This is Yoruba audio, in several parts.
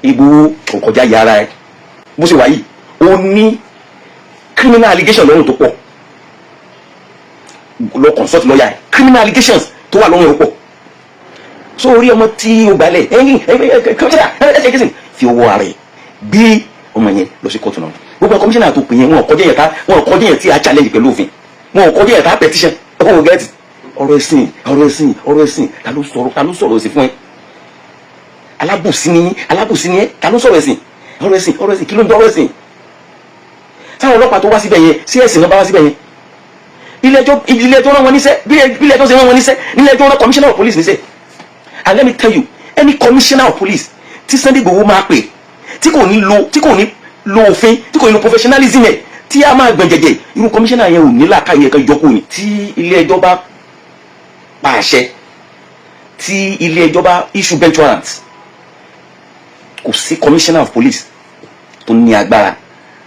Ìgbòho kò kọjá yàrá ẹ. Bó ṣe wà yìí, ó ní criminal allegation lọ́rùn tó pọ̀. Lọ consult lọ́ọ̀yà ẹ̀. Criminal allegations tó wà lọ́rùn ẹ̀ pọ̀. So orí ọmọ tí o gbalẹ̀, fi owó ara ẹ̀ gbé ọmọ yẹn lọ sí kóòtù náà. Gbogbo commissioner tó pè yẹn, wọn kọjá yẹn ká, wọn kọjá yẹn tí a challenge pẹ̀lú òfin, wọn kọjá yẹn ká petition. Ọwọ́ gẹ́tì ọ̀rọ̀ ẹ̀sìn, ọ̀rọ̀ ẹ̀sìn, ọ̀rọ̀ ẹ̀sìn. Ta ló sọ̀rọ̀? Ta ló sọ̀rọ̀ ẹ̀sìn fún ẹ? Alábòsí ni, alábòsí ni ẹ. Ta ló sọ̀rọ̀ ẹ̀sìn? Ọ̀rọ̀ ẹ̀sìn, ọ̀rọ̀ ẹ̀sìn, kí ló ń dọ̀rọ̀ ẹ̀sìn? Táwọn ọlọ́pàá tó wá síbẹ̀ yẹn, sí ẹ̀sìn náà bá wá síbẹ̀ yẹn? Ilé ẹjọ́, ilé ẹjọ́ rán wọn níṣẹ́. Bí ilé ẹjọ́ ṣe rán wọn níṣẹ́, nílé ẹjọ́ rán commissioner of police níṣẹ́. And let me tell you, any commissioner of police tí Sunday Igboho máa pè, tí kò ní lo òfin, tí kò ní lo professionalism ẹ̀, tí a máa gbọ̀n jẹ̀jẹ̀, irú commissioner yẹn ò ní làákàyè kan yọkù ni. Tí ilé ẹjọ́ bá pa àṣẹ, tí ilé ẹjọ́ bá issue bench warrant, kò sí commissioner of police tó ní agbára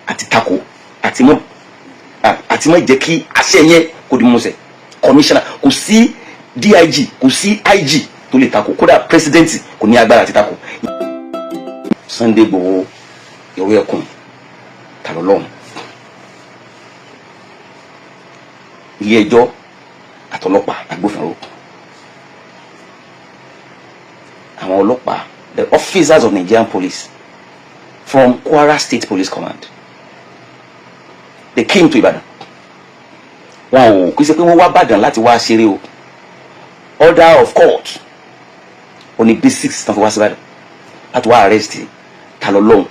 àti tako àti mọ́ jẹ́ kí àṣẹ yẹn kó di músẹ̀. Commissioner, kò sí DIG, kò sí IG tó lè tako. Kódà president kò ní agbára àti tako. Sunday Igboho, ìró ẹkùn, ta ló lọ́hùn? Ilé ẹjọ́ àtọlọ́pàá, agbófinró, àwọn ọlọ́pàá, the officers of Nigerian police from Kwara State Police Command, they came to Ibadan. Wọn ò kí ṣe pé wọ́n wá Ìbàdàn láti wá ṣeré o. Order of court on the basics tán fi wá sí Ìbàdàn láti wá arrest ta ló lọ́hùn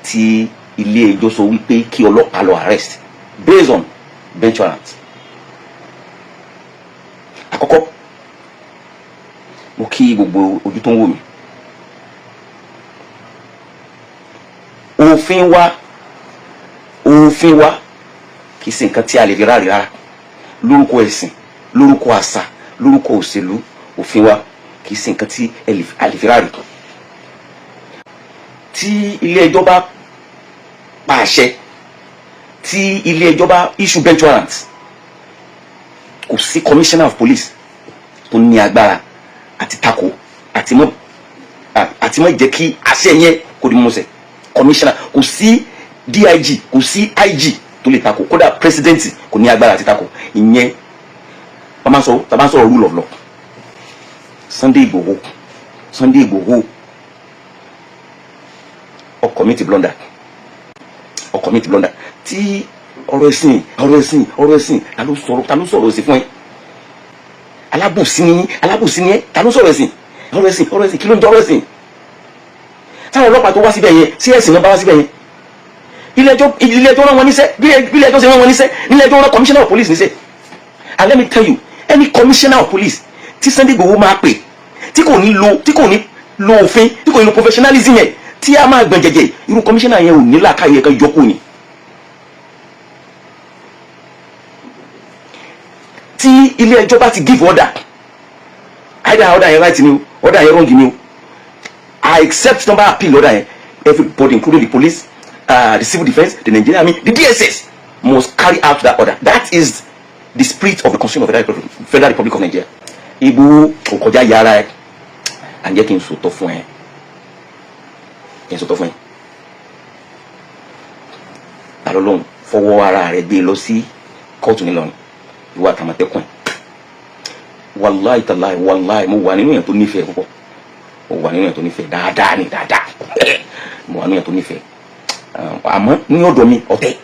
tí ilé ẹjọ́ sọ wípé kí ọlọ́pàá lọ arrest based on bench warrant. Àkọ́kọ́, mo kí gbogbo ojú tó ń wò mí. Òfin wa, òfin wa kì í ṣe nǹkan tí a lè fi ráàrí rárá lórúkọ ẹ̀sìn, lórúkọ àṣà, lórúkọ òṣèlú. Òfin wa kì í ṣe nǹkan tí a lè fi ráàrí. Tí ilé ẹjọ́ bá pa àṣẹ, tí ilé ẹjọ́ bá issue bench warrant, kò sí commissioner of police tó ní agbára àti tako àti mọ́ jẹ́ kí àṣẹ yẹn kó di músẹ̀. Commissioner, kò sí DIG, kò sí IG tó lè tako. Kódà president kò ní agbára àti tako ìyẹn. Wọ́n máa ń sọ, tá a bá ń sọ̀rọ̀ rule of law, Sunday Igboho, Sunday Igboho ó commit blunder, ó commit blunder. Tí ọ̀rọ̀ ẹ̀sìn, ọ̀rọ̀ ẹ̀sìn, ọ̀rọ̀ ẹ̀sìn. Ta ló sọ̀rọ̀? Ta ló sọ̀rọ̀ ẹ̀sìn fún ẹ? Alábòsí ni, alábòsí ni ẹ. Ta ló sọ̀rọ̀ ẹ̀sìn? Ọ̀rọ̀ ẹ̀sìn, ọ̀rọ̀ ẹ̀sìn, kí ló ń dọ̀rọ̀ ẹ̀sìn? Táwọn ọlọ́pàá tó wá síbẹ̀ yẹn, sí ẹ̀sìn náà bá wá síbẹ̀ yẹn? Ilé ẹjọ́, ilé ẹjọ́ rán wọn níṣẹ́. Bí ilé ẹjọ́ ṣe rán wọn níṣẹ́, nílé ẹjọ́ rán commissioner of police níṣẹ́. And let me tell you, any commissioner of police tí Sunday Igboho máa pè, tí kò ní lo òfin, tí kò ní lo professionalism ẹ̀, tí a máa gbọ̀n jẹ̀jẹ̀, irú commissioner yẹn ò ní làákàyè kan yọkù ni. Tí ilé ẹjọ́ bá ti give order, either order yẹn right ni o, order yẹn wrong ni o, I accept number appeal order yẹn, everybody, including the police, the civil defence, the Nigerian Army, the DSS, must carry out that order. That is the spirit of the Constitution of the Federal Republic of Nigeria. Ìgbòho kò kọjá yàrá ẹ. À ń jẹ́ kí n sòótọ́ fún ẹ, kí n sòótọ́ fún ẹ. Ta ló lóhùn fọwọ́ ara rẹ gbé lọ sí kóòtù nílọrin, ìwà àtàmọ̀tẹ́kùn ẹ̀? Wàláì tàláì, wàláì, mo wà nínú èèyàn tó nífẹ̀ẹ́ púpọ̀. Mo wà nínú èèyàn tó nífẹ̀ẹ́ dáadáa ni, dáadáa. Mo wà nínú èèyàn tó nífẹ̀ẹ́, àmọ́ ní ọ̀dọ̀ mi ọ̀tẹ̀.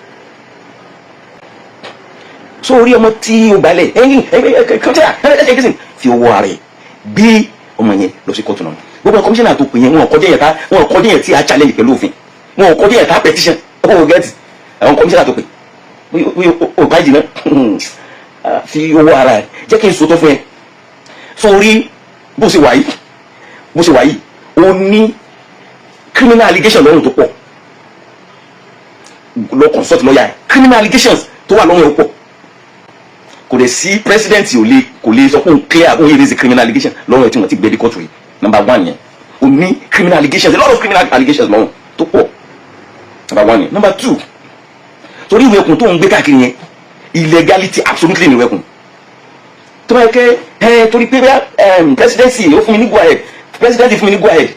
So orí ọmọ tí o gbalẹ̀, fi owó ara ẹ̀ gbé ọmọ yẹn lọ sí kóòtù náà. Gbogbo commissioner tó pè yẹn, wọn kọjá yẹn ká, wọn kọjá yẹn tí a challenge pẹ̀lú òfin, wọn kọjá yẹn ká petition. Ọwọ́ gẹ́tì àwọn commissioner tó pè o bá jìnnà, fi owó ara ẹ̀. Jẹ́ kí n sòótọ́ fún ẹ. So orí bó ṣe wà yìí, bó ṣe wà yìí, o ní criminal allegation lọ́rùn tó pọ̀. Lọ consult lọ́ọ̀yà ẹ̀. Criminal allegations tó wà lọ́rùn ẹ̀ pọ̀. Kò dẹ̀ sí president ò lè, kò lè sọ pé òun clear, òun erase criminal allegation lọ́rùn ẹ̀ tí wọ́n ti gbé dé kóòtù yìí. Number one yẹn, o ní criminal allegations, a lot of criminal allegations lọ́rùn tó pọ̀. Number one yẹn. Number two, torí ìwé ẹkùn tó ń gbé káàkiri yẹn, illegality absolutely ní ìwé ẹkùn tó bá yẹ kẹ ẹ. Torí pé presidency ó fún mi ní go ahead, presidency fún mi ní go ahead.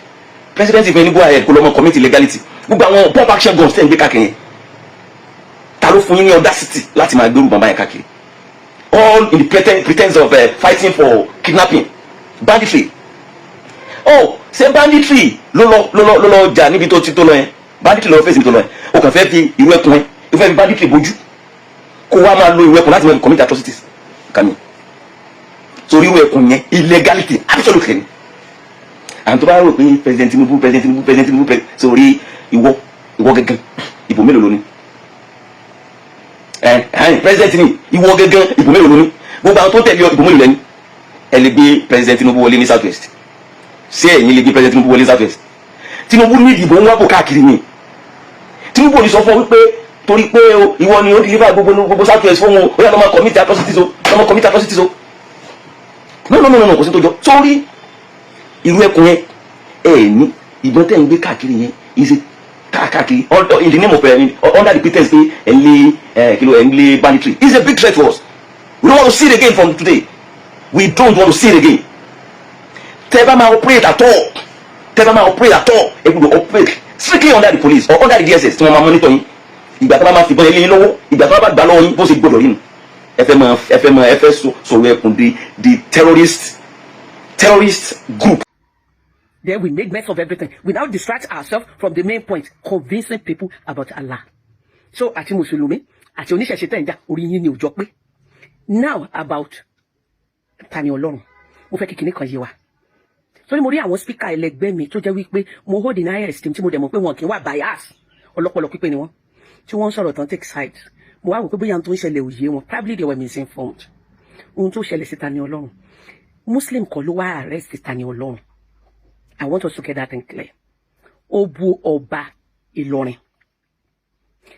President fẹ́ ní go ahead kó lọ mọ commit illegality. Gbogbo àwọn pump action guns tẹ̀ ń gbé káàkiri yẹn, ta ló fún yín ní audacity láti máa gbérù bàbá yẹn káàkiri, all in the pretense of fighting for kidnapping, banditry? Oh, ṣé banditry ló lọ jà níbi tó ti tó lọ yẹn? Banditry lọ fèsì níbi tó lọ yẹn. O kàn fẹ́ fi irú ẹkùn yẹn, o fẹ́ fi banditry bójú, kó wá máa lo irú ẹkùn láti máa fi commit atrocities kàmi torí irú ẹkùn yẹn, illegality absolutely ni. Àwọn tó bá rò pé President Tinubu, President Tinubu, President Tinubu, sórí ìwọ gẹ́gẹ́, ìbò mélòó ló ní? Ẹ ẹ president ni ìwọ gẹ́gẹ́, ìbò mélòó ló ní? Gbogbo àwọn tó tẹ̀lé ọ, ìbò mélòó lẹ́ni? Ẹ lè gbé President Tinubu wọlé ní South West? Ṣé ẹ̀yin lè gbé President Tinubu wọlé ní South West? Tinubu ní ìdìbò ń wábò káàkiri ni. Tinubu ò ní sọ fún ọ wípé torí pé o ìwọ ni ó deliver gbogbo South West fún wọn, ó yà lọ́ máa commit atrocities o, lọ́ máa commit atrocities o. No, no, no, no, kò sí tó jọ. Sórí irú ẹkùn yẹn, ẹ ní ìbọn tẹ́ ń gbé káàkiri yẹn is a káàkiri in the name of under the pretense pé ẹ lé ẹ kìlọ̀, ẹ ń lé banditry. It's a big threat to us. We don't want to see it again. From today, we don't want to see it again. Tẹ́ bá máa operate at all, tẹ́ bá máa operate at all, ẹ gbọ́dọ̀ operate strictly under the police or under the DSS tí wọ́n máa monitor yín. Ìgbà tó bá máa fìbọn ilé yín lọ́wọ́, ìgbà tó bá gbà lọ́wọ́ yín, bó ṣe gbọ́dọ̀ rí nu. Ẹ fẹ́ sọ̀rọ̀ ẹkùn di the terrorist group. Then we make mess of everything. We now distract ourselves from the main point, convincing people about Allah. So, àti Mùsùlùmí, àti oníṣẹ̀ṣe tẹ̀ ń jà, orí yín ni ò jọ pé. Now about Tani Ọlọ́run, mo fẹ́ kí kinní kan yé wa. Torí mo rí àwọn speaker ẹlẹgbẹ́ mi tó jẹ́ wípé mo hold in high esteem, tí mo dẹ̀ mọ̀ pé wọn kì í wà bias, ọlọ́pọlọ pípé ni wọ́n. Tí wọ́n ń sọ̀rọ̀ tán, take sides. Mo wá wò pé bóyá ohun tó ń ṣẹlẹ̀ ò yé wọn. Probably they were misinformed. Ohun tó ṣẹlẹ̀ sí Tani Ọlọ́run, Muslim kọ́ ló wá arrest Tani Ọlọ́run. I want us to get that thing clear. Ó bu ọba Ìlọrin.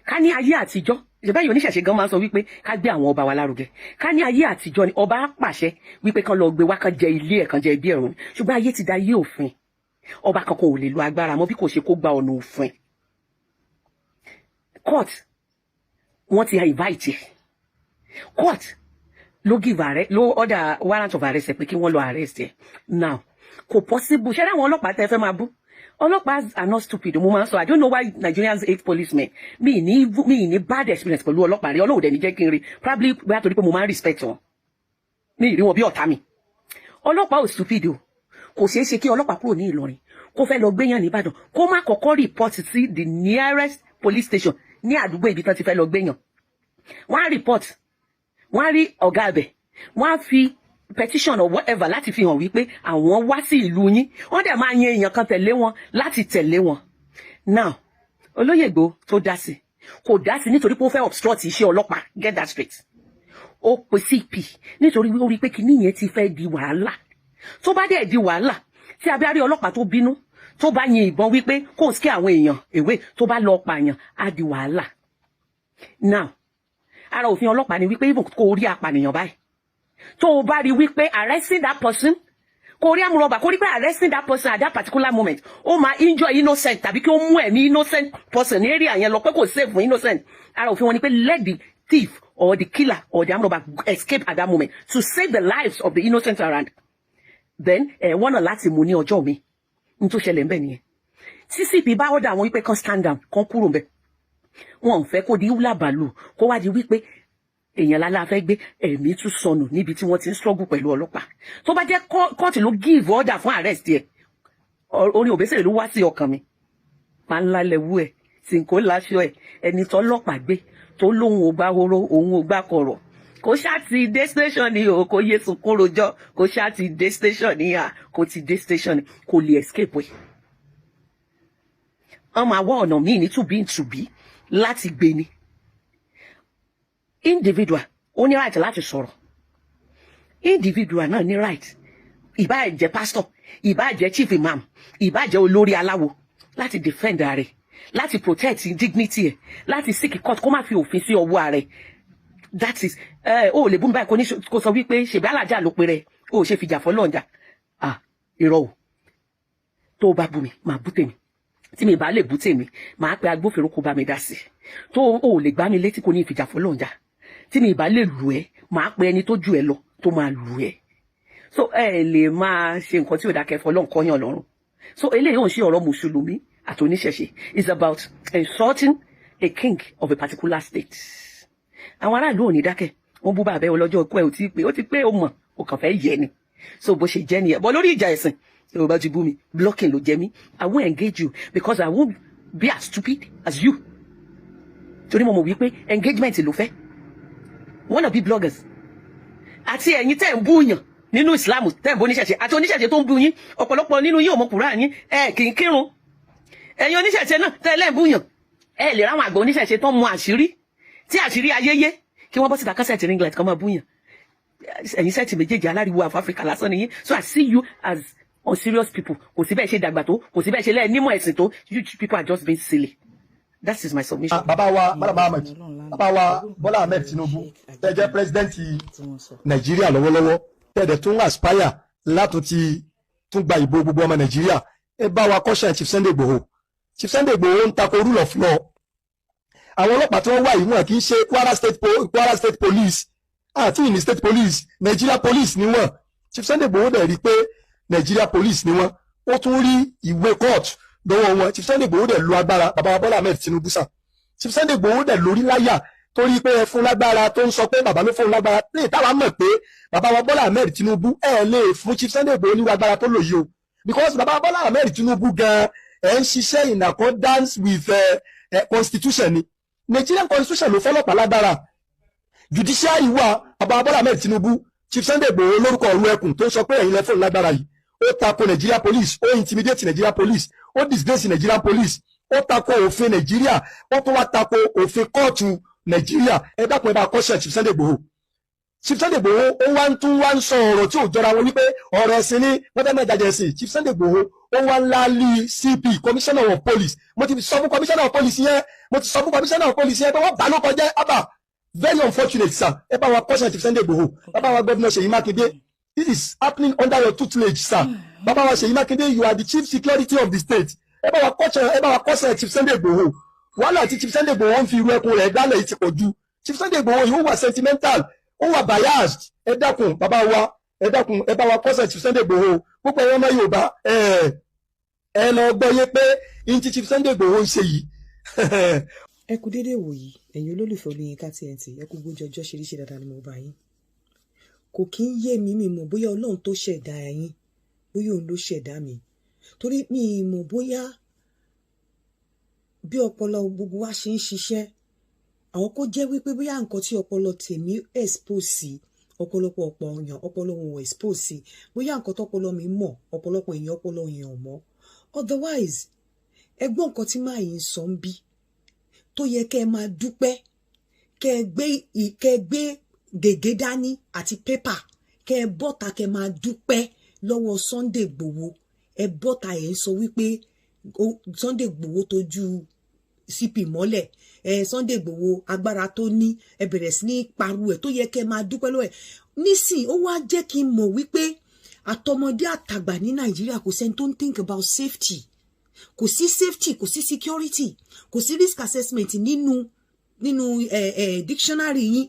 Ká ní ayé àtijọ́, ìjọba yìí, oníṣẹ̀ṣe gan máa ń sọ wípé ká gbé àwọn ọba wa lárugẹ. Ká ní ayé àtijọ́ ni ọba á pàṣẹ wípé kán lọ gbé wá, kán jẹ ilé ẹ̀, kán jẹ ibi ẹ̀rùn. Ṣùgbọ́n ayé ti da ayé òfin. Ọba kankan ò lè lo agbára mọ́ bí kò ṣe kó gba ọ̀nà òfin. Court wọ́n ti invite ẹ̀. Court ló give arrest, ló order warrant of arrest ẹ̀ pé kí wọ́n lọ arrest ẹ̀. Now, kò possible. Ṣé àwọn ọlọ́pàá tẹ́ fẹ́ máa bú, ọlọ́pàá are not stupid. Mo máa ń sọ, I don't know why Nigerians hate policemen. Mi ní bad experience pẹ̀lú ọlọ́pàá rí. Ọlọ́run dẹ̀ ní jẹ́ kí n rí. Probably bóyá torí pé mo máa ń respect wọn, mi ì rí wọn bí ọ̀tá mi. Ọlọ́pàá ò stupid o. Kò ṣeé ṣe kí ọlọ́pàá kúrò ní Ìlọrin, kó fẹ́ lọ gbéyàn nìbàdàn, kó má kọ́kọ́ report sí the nearest police station ní àdúgbò ibi tán ti fẹ́ lọ gbéyàn. Wọ́n á report, wọ́n á rí ọ̀gá abẹ̀, wọ́n á fi petition or whatever láti fi hàn wípé àwọn wá sí ìlú yín. Wọ́n dẹ̀ máa yan èèyàn kan tẹ̀lé wọn láti tẹ̀lé wọn. Now, olóyè Ìgbòho tó dá sí, kò dá sí nítorí pé ó fẹ́ obstruct iṣẹ́ ọlọ́pàá. Get that straight. Ó pe CP nítorí ó rí pé kinní yẹn ti fẹ́ di wàhálà. Tó bá dẹ̀ di wàhálà, tí abẹ́rẹ́ ọlọ́pàá tó bínú, tó bá yin ìbọn wípé kò sí àwọn èèyàn èwe, tó bá lọ pààyàn, á di wàhálà. Now, ara òfin ọlọ́pàá ni wípé even kó rí apànìyàn báyìí, tó o bá rí wípé arresting that person, kò rí amúrọ̀bà, kò rí pé arresting that person at that particular moment, ó máa injure innocent tàbí kí ó mú ẹ̀mí innocent person ní area yẹn lọ, pé kò safe fún innocent, ara òfin wọn ni pé let the thief or the killer or the amúrọ̀bà escape at that moment to save the lives of the innocent around. Then ẹ̀ wọ́n náà láti mú ní ọjọ́ mi. N tó ṣẹlẹ̀ ńbẹ̀ nìyẹn. Tí CP bá order àwọn wípé kan stand down, kan kúrò ńbẹ̀, wọn ò fẹ́ kó di wúlàbàlù, kó wá di wípé èèyàn lálá fẹ́ gbé, ẹ̀mí tún sọnù níbi tí wọ́n ti ń struggle pẹ̀lú ọlọ́pàá. Tó bá jẹ́ kóòtù ló give order fún arrest yẹ, orin Òbésèré ló wá sí ọkàn mi: máa ńlá lẹ́wú ẹ̀ tí kò láṣọ ẹ̀, ẹni tó ọlọ́pàá gbé tó lóun ò gbá horo, òun ò gbá kọ̀rọ̀, kò ṣáà ti dé station ni o, kò yé sunkún rojọ́, kò ṣáà ti dé station ni à, kò ti dé station ni, kò lè escape ẹ̀. Wọ́n máa wá ọ̀nà míì ní tùbí ntùbí láti gbé ni. Individual ó ní right láti sọ̀rọ̀. Individual náà ní right, ìbáà jẹ́ pastor, ìbáà jẹ́ chief imam, ìbáà jẹ́ olórí aláwo, láti defend rẹ̀, láti protect dignity ẹ̀, láti seek court, kó má fi òfin sí ọwọ́ rẹ̀. That is ẹ ó lè bú mi báyìí, kò ní kó sọ wípé ṣèbí alájà ló pe rẹ, ó ṣe fìjà fọlọ́njà. Ah, irọ́ o. Tó o bá bú mi, màá bú tèmi. Tí mi bá lè bú tèmi, màá pe agbófinró kó bá mi dá sí. Tó o lè gbá mi létí, kò ní ìfìjà fọlọ́njà. Tí mi bá lè lù ẹ́, màá pe ẹni tó jù ẹ́ lọ tó máa lù ẹ́. So ẹ lè máa ṣe nǹkan tí ò dákẹ́ fọlọ́n kọ́yàn lọ́rùn. So eléyìí ò ń ṣe ọ̀rọ̀ mùsùlùmí àti oníṣẹ̀ṣe. It's about insulting a king of a particular state. Àwọn aráàlú ò ní dákẹ́. Wọ́n bú bàbá ẹ ọlọ́jọ́ ọkọ ẹ ò tí ì pé, ó ti pé, ó mọ̀, ó kàn fẹ́ yẹ ni. So bó ṣe jẹ́ nìyẹn. Bọ́ lórí ìjà ẹ̀sìn tí o bá ti bú mi, blocking ló jẹ mí. I won't engage you because I won't be as stupid as you, torí mo mọ̀ wípé engagement ló fẹ́. Wanna be bloggers àti ẹ̀yin tẹ́ ń bú yàn nínú Islam, tẹ́ ń bú oníṣẹ̀ṣe àti oníṣẹ̀ṣe tó ń bú yín, ọ̀pọ̀lọpọ̀ nínú yín ò mọ Kùránì yín, ẹ kì í kírun. Ẹ̀yin oníṣẹ̀ṣe náà tẹ́ lẹ́ ń bú yàn, ẹ lè ráwọn àgbà oníṣẹ̀ṣe tó ń mọ àṣírí tí àṣírí ayé yé kí wọ́n bọ́ síta kásẹ̀tì ringlet kan máa bú yàn. Ẹ̀yin set méjèèjì, aláriwo of Africa lásán nìyí. So I see you as unserious people. Kò sí bẹ́ẹ̀ ṣe dàgbà tó, kò sí bẹ́ẹ̀ ṣe lẹ́ẹ̀ nímọ̀ ẹ̀sìn tó, you people are just being silly. That is my submission. Ah, bàbá wa Madam Ahmed, bàbá wa Bọ́lá Ahmed Tinubu, tẹ́ jẹ́ president Nàìjíríà lọ́wọ́lọ́wọ́, tẹ́ dẹ̀ tún aspire látún ti tún gba ìbò gbogbo ọmọ Nàìjíríà, ẹ bá wa caution Chief Sunday Igboho. Chief Sunday Igboho ń tako rule of law. Àwọn ọlọ́pàá tí wọ́n wà yìí, wọn kì í ṣe Kwara State Police àti ìní state police, Nigeria Police ni wọ́n. Chief Sunday Igboho dẹ̀ rí i pé Nigeria Police ni wọ́n, ó tún rí ìwé court lọ́wọ́ wọn. Chief Sunday Igboho dẹ̀ lo agbára. Bàbá wa Bọ́lá Ahmed Tinubu sàn, Chief Sunday Igboho dẹ̀ lórí láyà torí pé ẹ fún lágbára, tó ń sọ pé bàbá ló fún lágbára lè táwa mọ̀ pé bàbá wa Bọ́lá Ahmed Tinubu, ẹ lè fún Chief Sunday Igboho ní agbára tó lò yìí o, because bàbá Bọ́lá Ahmed Tinubu gan ẹ ń ṣiṣẹ́ in accordance with constitution ni. Nigerian constitution ló fọlọ́pàá lágbára, judiciary wà. Bàbá Bọ́lá Ahmed Tinubu, Chief Sunday Igboho lórúkọ ọ̀rú ẹkùn tó ń sọ pé ẹ̀yin lẹ fún lágbára yìí, ó tako Nigeria Police, ó intimidate Nigeria Police, ó disgrace Nigeria Police, ó tako òfin Nàìjíríà, ó tún wá tako òfin kóòtù Nàìjíríà. Ẹ dákun, ẹ bá kọ́ṣẹ́ Chief Sunday Igboho. Chief Sunday Igboho, ó wá ń tún wá ń sọ ọ̀rọ̀ tí ò jọra wọn wípé ọ̀rọ̀ ẹ̀sìn ni wọ́n fẹ́ máa jàjẹ̀ ẹ̀sìn. Chief Sunday Igboho, ó wá ń lálí CP, Commissioner of Police. Mo ti sọ fún Commissioner of Police yẹn, mo ti sọ fún Commissioner of Police yẹn pé wọ́n bá ló kọjá abba. Very unfortunate, sir. Ẹ bá wa kọ́ṣẹ́ Chief Sunday Igboho. Bàbá wa Governor Ṣèyí Mákindé, this is happening under your tutelage, sir. Bàbá wa Ṣèyí Mákindé, you are the chief security of the state. Ẹ bá wa kọ́ṣẹ́, ẹ bá wa kọ́ṣẹ́ Chief Sunday Igboho. Wàhálà tí Chief Sunday Igboho ń fi irú ẹkùn rẹ̀ dálẹ̀ yìí ti pọ̀ ju. Chief Sunday Igboho yìí, ó wà sentimental, ó wà biased. Ẹ dákun, bàbá wa, ẹ dákun, ẹ bá wa kọ́ṣẹ́ Chief Sunday Igboho. Púpọ̀ ẹ̀yọ́ ọmọ Yorùbá, ẹ ẹ lọ gbọ́ yé pé n tí Chief Sunday Igboho ń ṣe yìí. Ẹ kú déédéé wòyí, ẹ̀yin olólùfẹ́ Olóyinka TNT. Ẹ kú gbójú ọjọ́ ṣeréṣe dáadáa ni mo bá yín. Kò kí ń yé mi, mi mọ̀ bóyá Ọlọ́run tó ṣẹ̀dá ẹ̀yin, bóyá òun ló ṣẹ̀dá mi, torí mi mọ̀ bóyá bí ọpọlọ gbogbo wa ṣe ń ṣiṣẹ́, àwọn kó jẹ́ wípé bóyá nǹkan tí ọpọlọ tèmi expose sí, ọ̀pọ̀lọpọ̀ ọ̀pọ̀ èèyàn ọpọlọ wọn ò expose sí, bóyá nǹkan tọpọlọ mi mọ̀, ọ̀pọ̀lọpọ̀ èèyàn ọpọlọ èèyàn mọ̀. Otherwise, ẹgbọ́n nǹkan tí máa yìí ń sọ ń bí tó yẹ kẹ́ ẹ máa dúpẹ́, kẹ́ ẹ gbé gègé dání àti pépà, kẹ́ ẹ bọ́ta, kẹ́ ẹ máa dúpẹ́ lọ́wọ́ Sunday Igboho. Ẹ bọ́ta, ẹ̀ ń sọ wípé Sunday Igboho tójú CP mọ́lẹ̀, ẹ Sunday Igboho agbára tó ní, ẹ bẹ̀rẹ̀ sí ní pariwo ẹ̀, tó yẹ kẹ́ ẹ máa dúpẹ́ lọ́wọ́ ẹ̀ nísìn. Ó wá jẹ́ kí n mọ̀ wípé àtọmọdé àtàgbà ní Nàìjíríà, kò sẹ́ni tó ń think about safety. Kò sí safety, kò sí security, kò sí risk assessment nínú ẹ ẹ dictionary yín.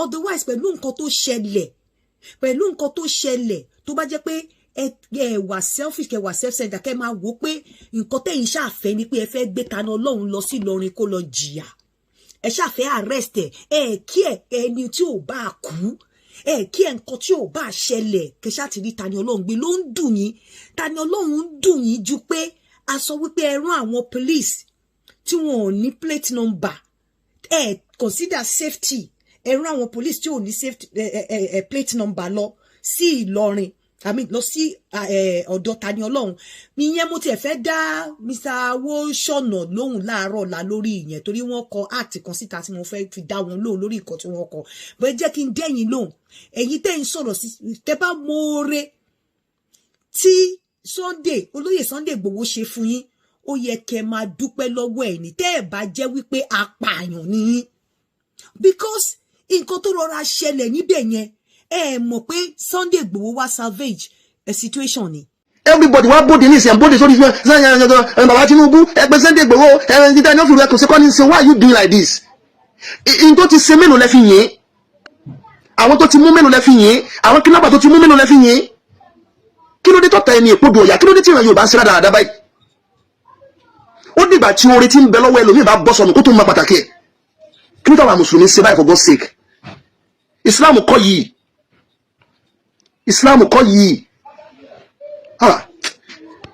Otherwise, pẹ̀lú nǹkan tó ṣẹlẹ̀, tó bá jẹ́ pé ẹ ẹ wà selfish, kẹ wà self-centered, kẹ máa wò ó pé nǹkan tẹ̀yin ṣàfẹ́ ni pé ẹ fẹ́ gbé Tani Olohun lọ sí Ìlọrin kó lọ jìyà, ẹ ṣàfẹ́ arrest ẹ, ẹ kí ẹ ẹni tí ò bá kú, ẹ kí ẹ nǹkan tí ò bá ṣẹlẹ̀, kẹ ṣáà ti rí Tani Olohun gbé ló ń dùn yín. Tani Olohun ń dùn yín ju pé a sọ wípé ẹ rán àwọn police tí wọn ò ní plate number. Ẹ consider safety, ẹ rán àwọn police tí ò ní safety ẹ ẹ ẹ plate number lọ sí Ìlọrin, I mean, lọ sí ọ̀dọ̀ Tani Olohun. Ìyẹn mo tiẹ̀ fẹ́ dá Mr. Awóṣọ̀nà lóhùn láàárọ̀ ọ̀la lórí ìyẹn, torí wọ́n kọ act kan síta tí mo fẹ́ fi dá wọn lóhùn lórí nǹkan tí wọ́n kọ bẹ́ẹ̀. Jẹ́ kí n dẹ́yìn lóhùn. Ẹ̀yin tẹ́ ń sọ̀rọ̀ sí, tẹ́ bá mọ̀ọ́rẹ́ tí Sunday, olóyè Sunday Igboho ṣe fún yín, ó yẹ kẹ́ máa dúpẹ́ lọ́wọ́ ẹ̀ ní, tẹ́ ẹ̀ bá jẹ́ wípé apààyàn ni yín, because nǹkan tó rọra ṣẹlẹ̀ níbẹ̀ yẹn, ẹ mọ̀ pé Sunday Igboho wá salvage a situation ni. Everybody wá bóde ní ìsìn, bóde sórí ẹ. Bàbá Tinubu, ẹgbẹ́ Sunday Igboho ẹ dídá ní ó fi rẹ kò sí kọ́ ní sin. Why you doing like this? In tó ti ṣe, mélòó lẹ fi yìn? Àwọn tó ti mú, mélòó lẹ fi yìn? Àwọn kidnapper tó ti mú, mélòó lẹ fi yìn? Kí Kí ló dé tọ́ta ẹni èpodò ọ̀yà? Kí ló dé tí ìran Yorùbá ń ṣe dáadáa báyìí? Ó dìgbà tí oore tí ń bẹ lọ́wọ́ ẹlòmíì bá bọ́ sọnù kó tó mọ pàtàkì ẹ̀. Kí ló táwọn mùsùlùmí ṣe báyìí? For God's sake, Islam kọ́ yìí, Islam kọ́ yìí. Ah,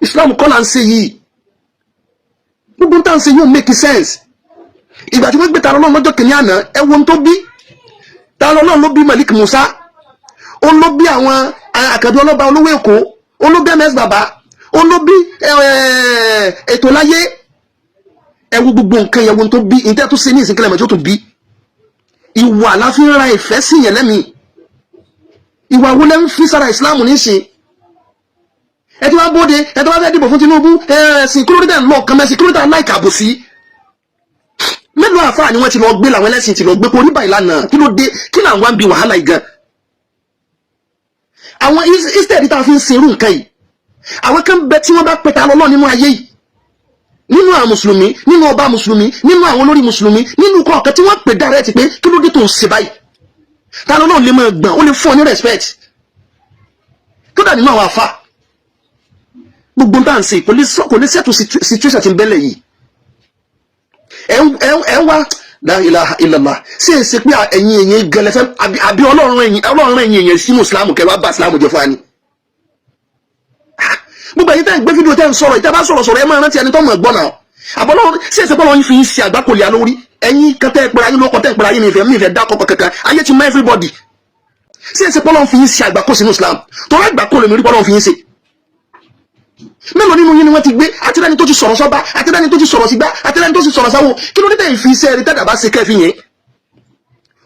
Islam kọ́ là ń ṣe yìí. Gbogbo tá à ń ṣe yóò make sense. Ìgbà tí wọ́n gbé Tani Olohun lọ́jọ́ kìíní àná, ẹ wo ohun tó bí. Tani Olohun ló bí Malik Musa, ó ló bí àwọn àkàndé ọlọ́ba olówó Èkó, ó ló bí MS Baba, ó ló bí ètò láyé. Ẹ wo gbogbo nǹkan yẹn, wo ohun tó bí. Ìtẹ́ tó ṣe ní ìsìnkílẹ̀ mọ̀ tí ó tún bí. Ìwà la fi ń ra ìfẹ́ sí yẹn lẹ́mìí. Ìwà wo lẹ́ ń fi sára Ìsìláàmù nísìn? Ẹ ti wá bóde, ẹ ti wá fẹ́ dìbò fún Tinubu. Ẹ̀sìn kúrò dẹ̀ ń lọ kan mẹ́sìn kúrò dẹ̀ láìka àbòsí. Mélòó àfáà ni wọ́n ti lọ gbé, làwọn ẹlẹ́sìn ti lọ gbé? Kó rí báyìí lánàá. Kí ló dé? Kí là ń wá ń bi wàhálà yìí gan? Àwọn instead tá a fi ń sin irú nǹkan yìí, àwọn kan bẹ tí wọ́n bá pẹta lọ́lọ́ nínú ayé yìí, nínú àwọn mùsùlùmí, nínú ọba mùsùlùmí, nínú àwọn olórí mùsùlùmí, nínú kọ̀ọ̀kan tí wọ́n pè direct pé kí ló dé tó ń ṣe báyìí, ta lọ́lọ́ lè máa gbọ̀n, ó lè fún ọ ní respect. Kódà nínú àwọn àfa, gbogbo tá à ń ṣe kò lè settle situation tí ń bẹ́lẹ̀ yìí. Ẹ ń wá la ilaha illallah. Ṣé é ṣe pé ẹ̀yin èyàn gẹlẹ́fẹ́ àbí Ọlọ́run ẹ̀yin èyàn sínú Islam kẹwàá bá Islam jẹ fún wa ni? Gbogbo ẹ̀yin tẹ́ ń gbé fídíò, tẹ́ ń sọ̀rọ̀, ìtẹ́ bá sọ̀rọ̀ sọ̀rọ̀, ẹ máa rántí ẹni tó mọ̀ gbọ́ náà. Àbọ̀lọ́run ṣé é ṣe pé Ọlọ́run fi ń ṣe àgbákòlì alórí ẹ̀yin kan tẹ́ ẹ pẹ́ra yín lóko, tẹ́ ẹ pẹ́ra yín mi ìfẹ́ dá kọ́kọ́ kankan. Ayé ti mọ everybody. Ṣé é ṣe pé Ọlọ́run fi ń ṣe àgbákò sínú Islam? Torí àgbákò lèmi rí pé Ọlọ́run fi ń ṣe. Mélòó nínú yín ni wọ́n ti gbé? Àtìlẹ́ni tó ti sọ̀rọ̀ sọ́ba, àtìlẹ́ni tó ti sọ̀rọ̀ sígbá, àtìlẹ́ni tó ti sọ̀rọ̀ sáwọ́. Kí ló dé tẹ̀ fi iṣẹ́ rí tẹ́lẹ̀ bá ṣe kẹ́fì yẹn?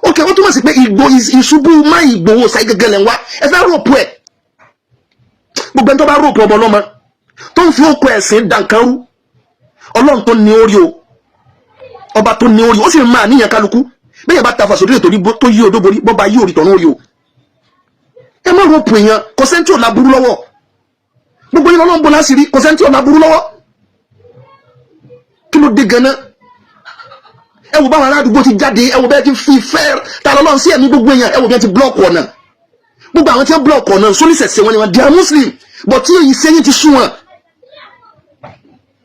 Ok, ó túmọ̀ sí pé ìgbò ìṣubú má Ìgbòho ṣáì gẹ́gẹ́ lẹ́ ń wá. Ẹ fẹ́ rope ẹ̀. Gbogbo ẹni tó bá rope ọmọ ọlọ́mọ tó ń fi ókò ẹ̀sìn dànkan rú, Ọlọ́run tó ní orí o, ọba tó ní orí, ó sì máa níyàn kálukú. Bẹ́ẹ̀ yẹn bá ta fàṣọdún ètò tó yí odó borí, bọ́ bá yí orí tọ̀nú orí o. Ẹ má rope èèyàn. Kò sẹ́ni tí ò láburú lọ́wọ́. Gbogbo yín lọ́lọ́run bó láṣìírí. Kò sẹ́ni tí ò láburú lọ́wọ́. Kí ló dé ganan? Ẹ wò báwọn aládùúgbò ti jáde. Ẹ wò bẹ́ẹ̀ ti fi fẹ́ ta lọ́lọ́run sí ẹ̀mí gbogbo èèyàn. Ẹ wò bẹ́ẹ̀ ti block ọ̀nà. Gbogbo àwọn tí wọ́n block ọ̀nà sóníṣẹ̀ṣẹ̀ wọn ni wọn. They are Muslim, but tí ìsẹ́yìn ti sún wọn,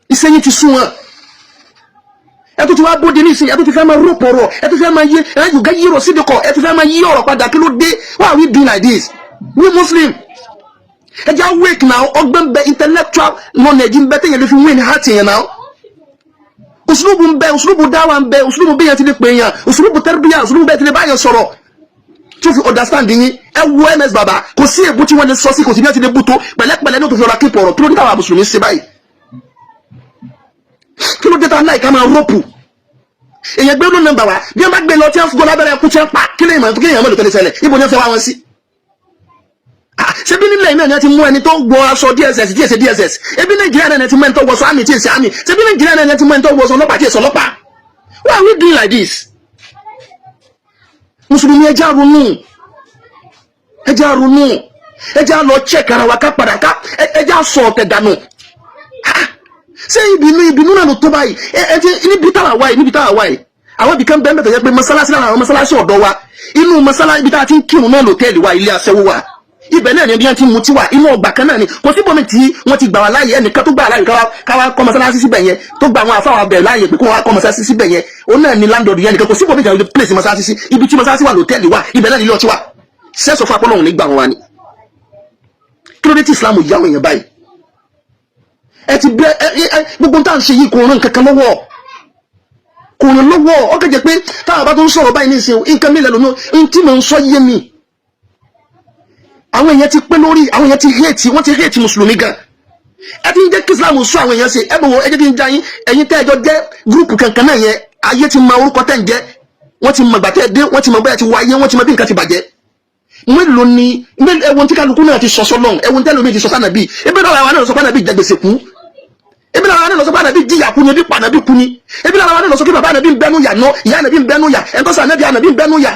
ìsẹ́yìn ti sún wọn. Ẹ tó ti wá bóde nísìnyí, ẹ tó ti fẹ́ máa rope ọ̀rọ̀, ẹ tó fẹ́ máa yé ẹ yóò yí ọ̀rọ̀ sídìkọ̀, ẹ tó fẹ́ máa yí ọ̀rọ̀ padà. Kí ló dé? Why are we doing like this? We Muslim, ẹ jẹ́ awake now. Ọgbọ́n bẹ, intellectual knowledge ń bẹ téèyàn lè fi win heart yẹn now. Usulubu ń bẹ, usulubu dáwà ń bẹ, usulubu bí yẹn ti lè pè yàn, usulubu tẹ́rẹ́bíyà, usulubu bẹ́ẹ̀ ti lè bá yẹn sọ̀rọ̀ tí ó fi understand yín. Ẹ wo MS Baba, kò sí èbú tí wọ́n lè sọ sí, kò sí bí wọ́n ti lè bú tó, pẹ̀lẹ́pẹ̀lẹ́ ní o tó fi ọ̀rọ̀ akíkọ̀ ọ̀rọ̀. Kí ló dé táwọn mùsùlùmí ṣe báyìí? Kí ló dé tá láì ká máa rope èèyàn? Gbé ló nọ́mbà wa bí wọ́n bá gbé lọ tí wọ́n fún lábẹ́rẹ́ ẹkú tí wọ́n pa, kí lè mọ̀ kí èèyàn mọ̀ lò tó lè ṣẹlẹ̀? Ibo ni wọ́n fẹ́ wá wọn sí? Ṣé bí nílẹ̀ náà ni wọ́n ti mú ẹni tó wọ aṣọ DSS tí èsè DSS? Ebi Nàìjíríà náà ni wọ́n ti mú ẹni tó wọṣọ army tí èsè army? Ṣé bí Nàìjíríà náà ni wọ́n ti mú ẹni tó wọṣọ ọlọ́pàá tí èsè ọlọ́pàá? Why are we doing like this? Mùsùlùmí, ẹ jẹ́ ronú, ẹ jẹ́ ronú, ẹ jẹ́ lọ check ara wa, ká padà ká ẹ jẹ́ sọ ọ̀tẹ̀ dànù. Ṣé ìbínú náà ló tó báyìí? Ẹ ti níbi táwa wáyé, níbi táwa wáyé, àwọn ibìkan bẹ́ẹ̀ mẹ́ta jẹ́ pé mọ́sálásí lára àwọn mọ́sálásí ọ̀dọ́ wa, inú mọ́sálásí ibi tá a ti ń kírun náà lòtẹ́ẹ̀lì wa, ilé aṣẹ́wó wa, ibẹ̀ náà ni bí wọ́n ti mutí wà. Inú ọgbà kan náà ni. Kò síbòmí tí wọ́n ti gbà wá láàyè. Ẹnìkan tó gbà wá láàyè káwá kọ́ mọ́sálásí síbẹ̀ yẹn, tó gba àwọn afáwà bẹ̀ láàyè pé kó wọ́n kọ́ mọ́sálásí síbẹ̀ yẹn, òun náà ni landlord yẹn nìkan. Kò síbòmí tí wọ́n place mọ́sálásí sí. Ibi tí mọ́sálásí wà, lòtẹ́ẹ̀lì wà, ibẹ̀ náà ni ilé ọtí wà. Sẹ́sọ̀ fún apọ́lọ́hùn nígbà wọn wá ni. Kí ló dé tí Islam yá àwọn èèyàn báyìí? Ẹ ti bẹ ẹ ẹ gbogbo tá à ń ṣe yìí kò ràn kankan lọ́wọ́, kò ràn lọ́wọ́. Ọ kẹjẹ pé táwọn bá tó ń sọ̀rọ̀ báyìí nísìnyí, nǹkan mi lẹ́nu mi tí mò ń sọ yé mi. Àwọn èèyàn ti pé lórí, àwọn èèyàn ti hate, wọ́n ti hate mùsùlùmí gan. Ẹ ti ń jẹ́ kí Islam sọ àwọn èèyàn ṣe. Ẹ bọ̀ wọ, ẹ jẹ́ kí n já yín. Ẹ̀yin tẹ́ ẹjọ́ jẹ́ group kankan náà yẹn, ayé ti mọ orúkọ tẹ́ ń jẹ́, wọ́n ti mọ ìgbà tẹ́ ẹ dé, wọ́n ti mọ bẹ́ẹ̀ ti wáyé, wọ́n ti mọ bí nǹkan ti bàjẹ́. Mélòó ni ẹwọn tí kálukú náà ti sọ sọlọ́n, ẹwọn tẹ́lómi ti sọ sànàbí? Ebi náà làwọn náà sọ pé ànàbí jẹ gbèsè kú, ebi náà làwọn náà sọ pé ànàbí jìyà kú ni, ebi pa ànàbí kú ni. Ebi náà làwọn náà sọ pé bàbá ànàbí ń bẹnu yà ná, ìyá ànàbí ń bẹnu yà, ẹ̀ńtọ́sọ ànàbí, ànàbí ń bẹnu yà.